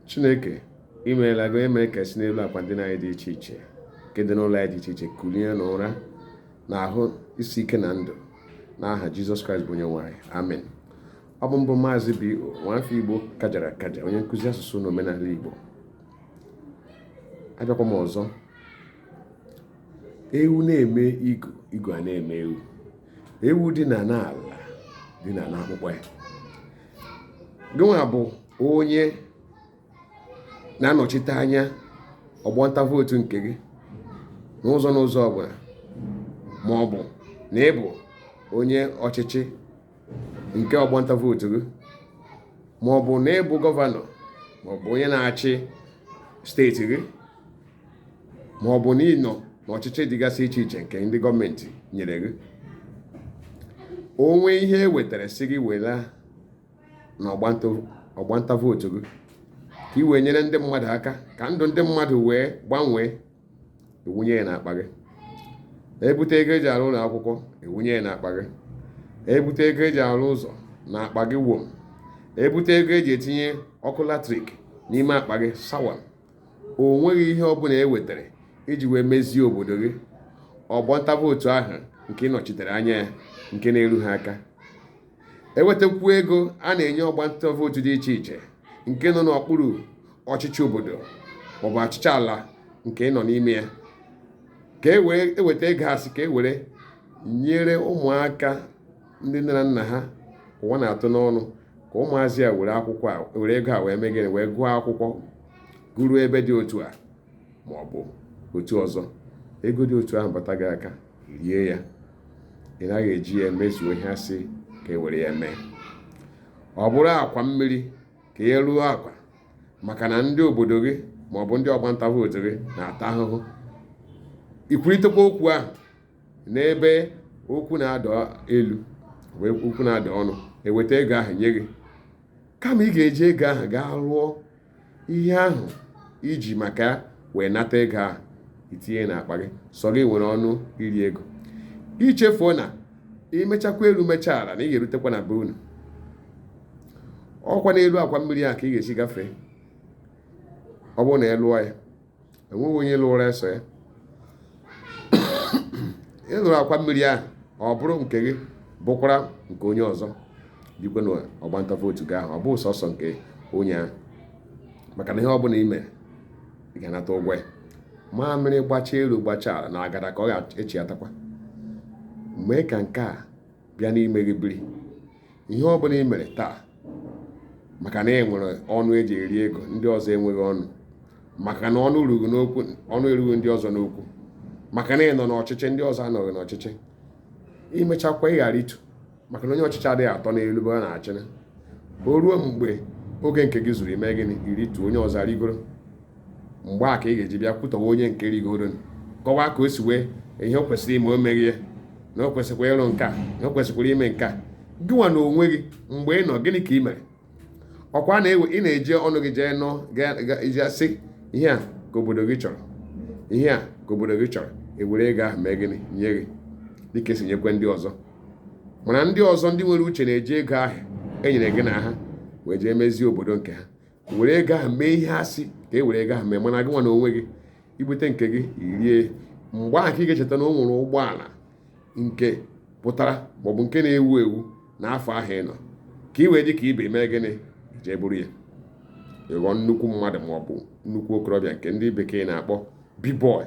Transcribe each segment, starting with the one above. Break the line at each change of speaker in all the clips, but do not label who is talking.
Chineke, imeela gị onye mere ka si n'elu akwa ndina anyị dị iche iche nke dị n'ụlọ anyị dị iche iche kulie n'ụra na ahụ isi ike na ndụ, n'aha Jizọs Kraịst bụ onye nwe anyị, amen. Ọ bụ mbụ Maazị B.O. nwafọ Igbo kajara akaja, onye nkụzi asụsụ na omenala Igbo. Abịakwa m ọzọ. Ewu na-eme igu, igu a na-eme ewu. Ewu dị na n'ala dị na n'akpụkpọ ya. Gịnwa bụ onye na-anọchite anya ọgbọ nta vootu nke gị n'ụzọ n'ụzọ ọbụla, ma ọ bụ na ị bụ onye ọchịchị nke ọgbọ nta vootu gị, ma ọ bụ na ị bụ gọvanọ, ma ọ bụ onye na-achị steeti gị, ma ọ bụ na ị nọ n'ọchịchị dịgasị iche iche nke ndị gọọmenti nyere gị. O nwee ihe e wetara sị gị wela na ọgbanta vootu gị ka ị wee nyere ndị mmadụ aka ka ndụ ndị mmadụ wee gbanwee, ewunye ya n'akpa gị. Ebute ego eji arụ ụlọ akwụkwọ, ewunye ya n'akpa gị. Ebute ego eji arụ ụzọ, n'akpa gị wom. Ebute ego eji etinye ọkụ latrik, n'ime akpa gị sawa. O nweghị ihe ọbụla e wetara iji wee mezie obodo gị, ọgbọ nta vootu ahụ nke ị nọchitere anya ya, nke na-eru ha aka. Ewetakwu ego a na-enye ọgba nta vootu dị iche iche nke nọ n'okpuru ọchịchị obodo maọbụ ọchịchị ala nke ị nọ n'ime ya, ka e wee eweta ego asị ka e were nyere ụmụaka ndị nne na nna ha ụwa na-atụ n'ọnụ, ka ụmụazị a were akwụkwọ a, were ego a wee mee gịnị? Wee gụọ akwụkwọ, gụruo ebe dị otu a ma ọ bụ otu ọzọ. Ego dị otu ahụ bata gị aka, rie ya. Ị naghị eji ya emezuo ihe asị ka e were ya mee. Ọ bụrụ akwa mmiri ka e ruo akwa maka na ndị obodo gị ma ọ bụ ndị ọgbanta vootu gị na-ata ahụhụ, ikwulitekwa okwu ahụ n'ebe okwu na-ada elu wee okwu na-ada ọnụ, eweta ego ahụ nye gị. Kama ị ga-eji ego ahụ gaa rụọ ihe ahụ iji maka ya wee nata ego ahụ, itinye n'akpa gị. Sọ gị nwere ọnụ iri ego. Ichefuo na imechakwa elu mechaa ala na ị ga-erutekwa na be unu. Ọkwa n'elu akwa mmiri ahụ ka ị ga-esi gafee. Ọ bụrụ na ị lụọ ya, enweghị onye lụrụ eso ya. Ị lụrụ akwa mmiri ahụ, ọ bụrụ nke gị, bụkwara nke onye ọzọ dịkwa n'ọgbanta vootu gị ahụ. Ọ bụ sọsọ nke onye ahụ, maka na ihe ọbụla ị mere, ị ga-anata ụgwọ ya. Mamịrị gbachaa elu gbachaa ala, na agada ka ọ ga-echiatakwa. Mee ka nke a bịa n'ime gị biri. Ihe ọbụla ị mere taa, maka na e nwere ọnụ eji eri ego, ndị ọzọ enweghị ọnụ, maka na ọnụ rughị n'okwu, ọnụ erughị ndị ọzọ n'okwu, maka na ị nọ n'ọchịchị, ndị ọzọ anọghị n'ọchịchị, imechakwa ị ghara itu, maka na onye ọchịchị adịghị atọ n'elu ebe ọ na-achị. O ruo mgbe oge nke gị zuru, ime gịnị? Iritu, onye ọzọ arigoro. Mgbe a ka ị ga-eji bịa kwutọwa onye nke rigoro, kọwaa ka o si wee ihe o kwesịrị ime o meghị ya, na o kwesịkwara ịrụ nke a, na o kwesịkwara ime nke a. Gị nwa na onwe gị, mgbe ị nọ, gịnị ka ị mere? Ọkwa na ị na-eji ọnụ gị jee nọ iji asị ihe a ka obodo gị chọrọ, ihe a ka obodo gị chọrọ, ewere ego ahụ mee gịnị? Nye gị, dịka esi nyekwe ndị ọzọ. Mana ndị ọzọ, ndị nwere uche, na-eji ego ahụ enyere gị na ha wee jee mezie obodo nke ha, were ego ahụ mee ihe asị ka e were ego ahụ mee. Mana gị nwa na onwe gị, ibute nke gị, rie. Mgbe ahụ ka ị ga-echeta na o nwere ụgbọala nke pụtara maọbụ nke na-ewu ewu n'afọ ahụ ị nọ, ka ị wee dị ka ibe mee gịnị? Jee buru ya, ịghọ nnukwu mmadụ maọbụ nnukwu okorobịa nke ndị bekee na-akpọ big boy.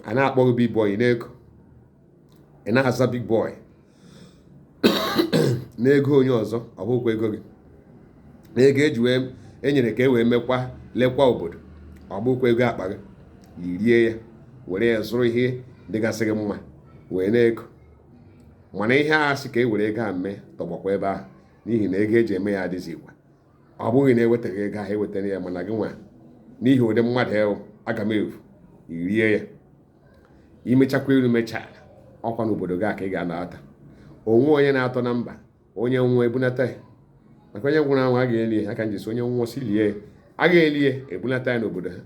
A na-akpọ gị big boy n'ego, ị na-aza big boy n'ego onye ọzọ, ọ bụghịkwa ego gị, n'ego eji wee enyere ka e wee mekwa lekwa obodo, ọ bụghịkwa ego akpa gị. Irie ya, were ya zụrụ ihe dịgasị gị mma wee na-ego. Mana ihe a sị ka e were ego a mee tọgbakwa ebe ahụ, n'ihi na ego eji eme ya adịzikwa. Ọ bụghị na ewetaghị ego ahụ, ewetara ya, mana gị nwa, n'ihi ụdị mmadụ ewu aga m evu, irie ya. Imechakwa elu mechaa, ọkwa n'obodo gị a ka ị ga-anata. Onwe onye na-atọ na mba, onye nwụọ, ebunata ya, maka onye nwụrụ anwụ a ga-eli ya aka njisi. Onye nwụọ, si lie ya, a ga-eli ya, ebunata ya n'obodo ha.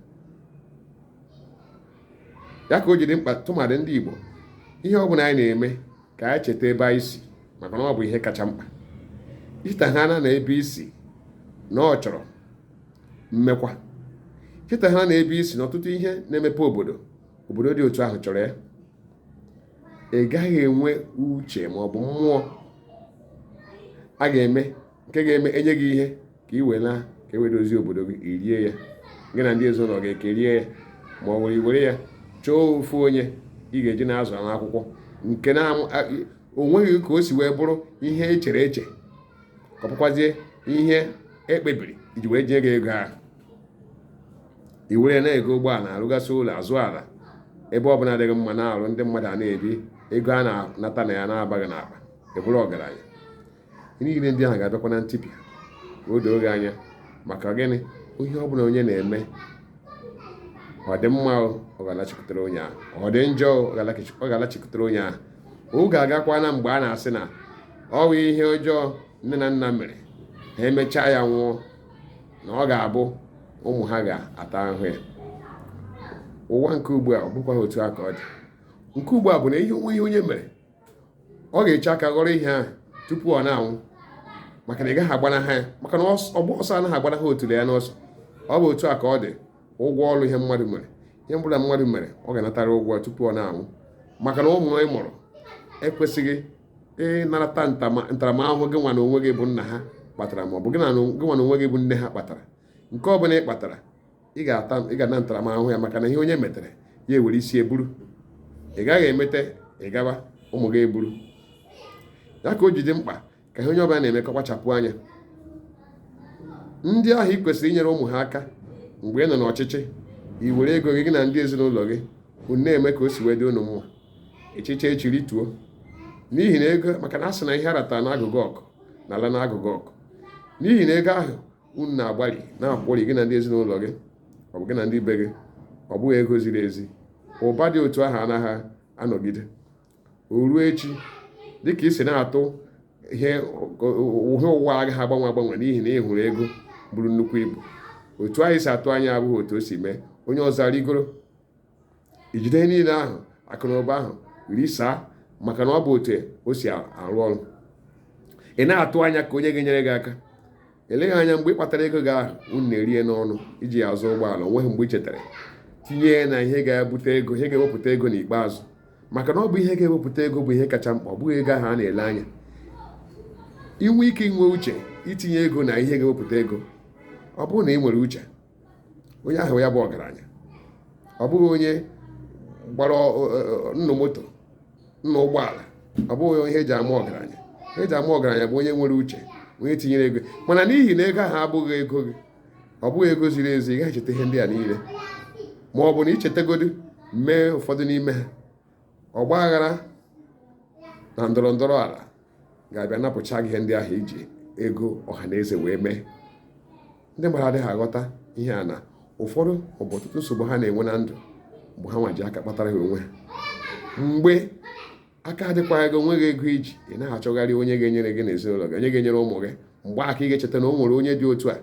Ya ka o ji dị mkpa, tụmadị ndị Igbo, ihe ọ bụla anyị na-eme, ka anyị cheta ebe anyị si, maka na ọ bụ ihe kacha mkpa. Icheta ha na ebe isi. na ọ chọrọ mmekwa. Cheta ha na ebe isi na ọtụtụ ihe na-emepe obodo, obodo dị otu ahụ chọrọ ya. Ị gaghị enwe uche ma ọ bụ mmụọ a ga-eme nke ga-eme enye gị ihe ka ị wee na ka e wee dozie obodo gị, i rie ya, gị na ndị ezinụlọ gị ekerie ya, ma ọ were iwere ya chọọ ofu onye ị ga-eji na-azụ n'akwụkwọ nke na o nweghị ka o si wee bụrụ ihe echere eche, ka ọ bụkwazie ihe ekpebiri iji wee nye gị ego ahụ. I were na-ego ụgbọala, arụgasị ụlọ, azụ ala ebe ọ bụla adịghị mma, na-arụ, ndị mmadụ a na-ebi, ego a na-anata na ya na-abaghị n'akpa, ị bụrụ ọgaranya. Niile ndị ahụ ga-abịakwa na ntipịa, ka o doo gị anya. Maka gịnị? Ihe ọ bụla onye na-eme, ọ dị mma, ọ ga-alachikwutere onye ahụ; ọ dị njọ, ọ ga-alachikwutere onye ahụ. Oge agakwa na mgbe a na-asị na ọ bụ ihe ọjọọ nne na nna mere ha, emechaa ya nwụọ, na ọ ga-abụ ụmụ ha ga-ata ahụhụ ya. Ụwa nke ugbu a, ọ bụkwa otu a ka ọ dị. Nke ugbu a bụ na ihe onwe ihe onye mere, ọ ga-eche aka ghọrọ ihe ahụ tupu ọ na-anwụ, maka na ị gaghị agbanaha ya, maka na ọgba ọsọ anaghị agbanaha otule ya n'ọsọ. Ọ bụ otu a ka ọ dị. Ụgwọ ọrụ ihe mmadụ mere, ihe ọbụla mmadụ mere, ọ ga-anatara ụgwọ tupu ọ na-anwụ, maka na ụmụ ị mụrụ ekwesịghị ịnarata ntaramahụhụ gị nwa na onwe gị bụ nna ha kpatara, ma ọ bụ gị nwa na onwe gị bụ nne ha kpatara. Nke ọ bụla ị kpatara, ị ga-ata, ị ga-ana ntaramahụhụ ya, maka na ihe onye metere ya ewere isi eburu. Ị gaghị emete ị gaba, ụmụ gị eburu ya. Ka o ji dị mkpa ka ihe onye ọbụla na-eme ka kpachapụ anya. Ndị ahụ ị kwesịrị inyere ụmụ ha aka mgbe ị nọ n'ọchịchị, i were ego gị, gị na ndị ezinụlọ gị, unu na-eme ka o si wee dị unu mma. Echiche echiri tuo n'ihi na ego, maka na a sị na ihe aratara n'agụgụ ọkụ na ala n'agụgụ ọkụ. N'ihi na ego ahụ unu na-agbalị na-akwụrị gị na ndị ezinụlọ gị, ọ bụ gị na ndị be gị, ọ bụghị ego ziri ezi. Ụba dị otu ahụ anaghị anọgide. O ruo echi, dịka ị si na-atụ ihe ụwa agaghị agbanwe agbanwe, n'ihi na ị hụrụ ego buru nnukwu ibu, otu anyị si atụ anya abụghị otu o si mee. Onye ọzọ rigoro, ijide niile ahụ, akụ na ụba ahụ risaa, maka na ọ bụ otu o si arụ ọrụ. Ị na-atụ anya ka onye ga-enyere gị aka. Eleghị anya mgbe ị kpatara ego gị ahụ unu na-erie n'ọnụ iji azụ ụgbọala, onweghị mgbe ị chetara tinye ya na ihe ga-ebute ego, ihe ga-ewepụta ego n'ikpeazụ, maka na ọ bụ ihe ga-ewepụta ego bụ ihe kacha mkpa, ọ bụghị ego ahụ a na-ele anya. Inwe ike inwe uche itinye ego na ihe ga-ewepụta ego, ọ bụrụ na ị nwere uche, onye ahụ ya bụ ọgaranya. Ọ bụghị onye gbara nnụ moto, nna ụgbọala, ọ bụghị ihe eji ama ọgaranya. Ihe eji ama ọgaranya bụ onye nwere uche, onye tinyere ego. Mana n'ihi na ego ahụ abụghị ego gị, ọ bụghị ego ziri ezi, ị gaghị echeta ihe ndị a niile, ma ọ bụ na ichetagodu mee ụfọdụ n'ime ha, ọgba aghara na ndọrọ ndọrọ ala ga-abịa napụcha gị ihe ndị ahụ iji ego ọha na eze wee mee. Ndị mmadụ adịghị aghọta ihe a, na ụfọdụ ọ bụ ọtụtụ nsogbu ha na-enwe na ndụ mgbe ha nwa ji aka kpatara ha onwe ha. Mgbe aka adịkwaghị gị, onwe gị ego iji, ị na-achọgharị onye ga-enyere gị n'ezinụlọ gị, onye ga-enyere ụmụ gị, mgbe aka ị ga-echeta na o nwere onye dị otu a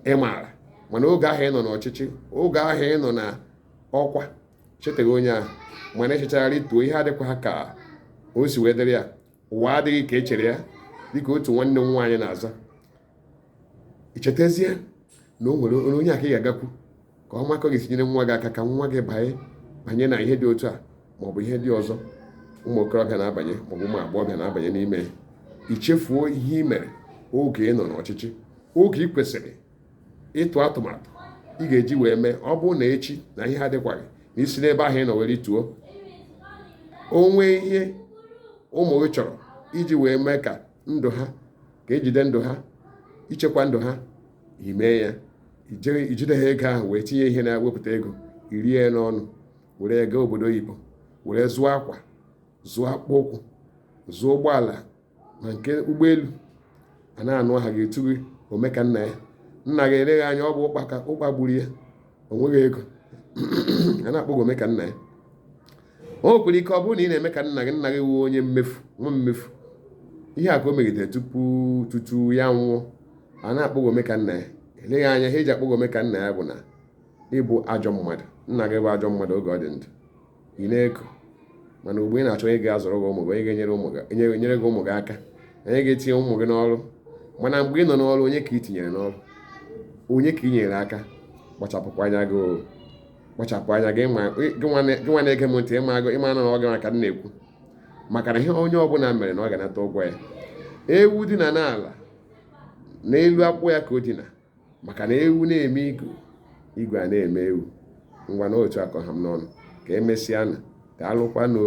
ị maara. Mana oge ahụ ị nọ n'ọchịchị, oge ahụ ị nọ na ọkwa, chetaghị onye ahụ. Mana echechagharị tuo, ihe adịkwa ha ka o si wee dịrị ya. Ụwa adịghị ka e chere ya, dịka otu nwanne m nwaanyị na-aza. Ichetazie na o nwere onye aka ị ga-agakwu ka ọ makọ ga-esinyere nwa gị aka, ka nwa gị banye na ihe dị otu a maọbụ ihe dị ọzọ ụmụ okorobịa na-abanye maọbụ ụmụ agbọghọbịa na-abanye n'ime. Ichefuo ihe ị mere oge ị nọ n'ọchịchị, oge ị kwesịrị ịtụ atụmatụ ị ga-eji wee mee. Ọ bụrụ na echi na ihe adịkwaghị na isi n'ebe ahụ ị nọ were tuo onwe ihe ụmụ gị chọrọ iji wee mee ka ndụ ha, ka ejide ndụ ha, ichekwa ndụ ha, ime ya, ijide ha ego ahụ wee tinye ihe na-ewepụta ego, irie ya n'ọnụ, were gaa obodo oyibo, were zụọ akwa, zụọ akpụkpọ ụkwụ, zụọ ụgbọala na nke ụgbọelu, a na-anụ aha gị, etu gị ome ka nna ya. Nna gị eleghị anya ọ bụ ụkpa ka ụkpa gburu ya, o nweghị ego, a na-akpọ gị ome ka nna ya. O nwekwara ike ọ bụrụ na ị na-eme ka nna gị, nna gị wuo onye mmefu, nwa mmefu, ihe a ka o megidere tupu tutu ya nwụọ, a na-akpọ gị ome ka nna ya. Eleghị anya ihe eji akpọ gị ome ka nna ya bụ na ịbụ ajọ mmadụ. Nna gị bụ ajọ mmadụ oge ọ dị ndụ, ị na-eko. Mana ugbu ị na-achọ onye ga-azụrụ gị ụmụ gị, onye ga-enyere ụmụ gị, nyere gị ụmụ gị aka, onye ga-etinye ụmụ gị n'ọrụ. Mana mgbe ị nọ n'ọrụ, onye ka ị tinyere n'ọrụ? Onye ka ị nyere aka? Kpachapụkwa anya gị o, kpachapụ anya gị. Gị nwa na-ege m ntị, ịma na ọ gị maka m na-ekwu, maka na ihe onye ọbụla mere na ọ ga-anata ụgwọ ya. Ewu dina n'ala n'elu akpụkpọ ya ka o dina, maka na ewu na-eme igu, igwe a na-eme ewu. Ngwa, na otu akọ ha m n'ọnụ. Ka emesịa na daalụkwanụ.